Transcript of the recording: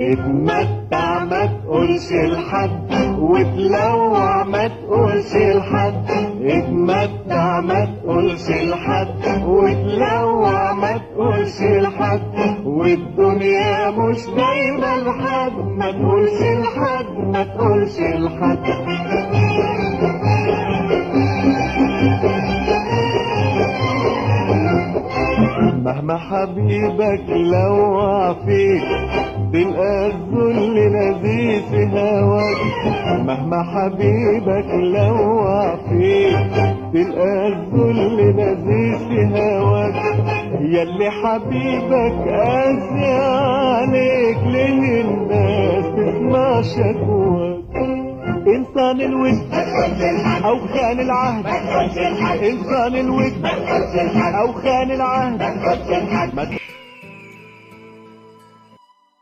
اتمتع ما تقولش لحد، وتلوع ما تقولش لحد. اتمتع ما تقولش لحد، وتلوع ما تقولش لحد. والدنيا مش دايما لحد، ما تقولش لحد، ما تقولش لحد. مهما حبيبك لوع فيك تلقى الذل لذيذ في هواك. مهما حبيبك لوع فيك تلقى الذل لذيذ في هواك. ياللي حبيبك قاسي عليك ليه الناس تسمع شكواك؟ إنسان الود أو خان العهد، إنسان الود أو خان العهد.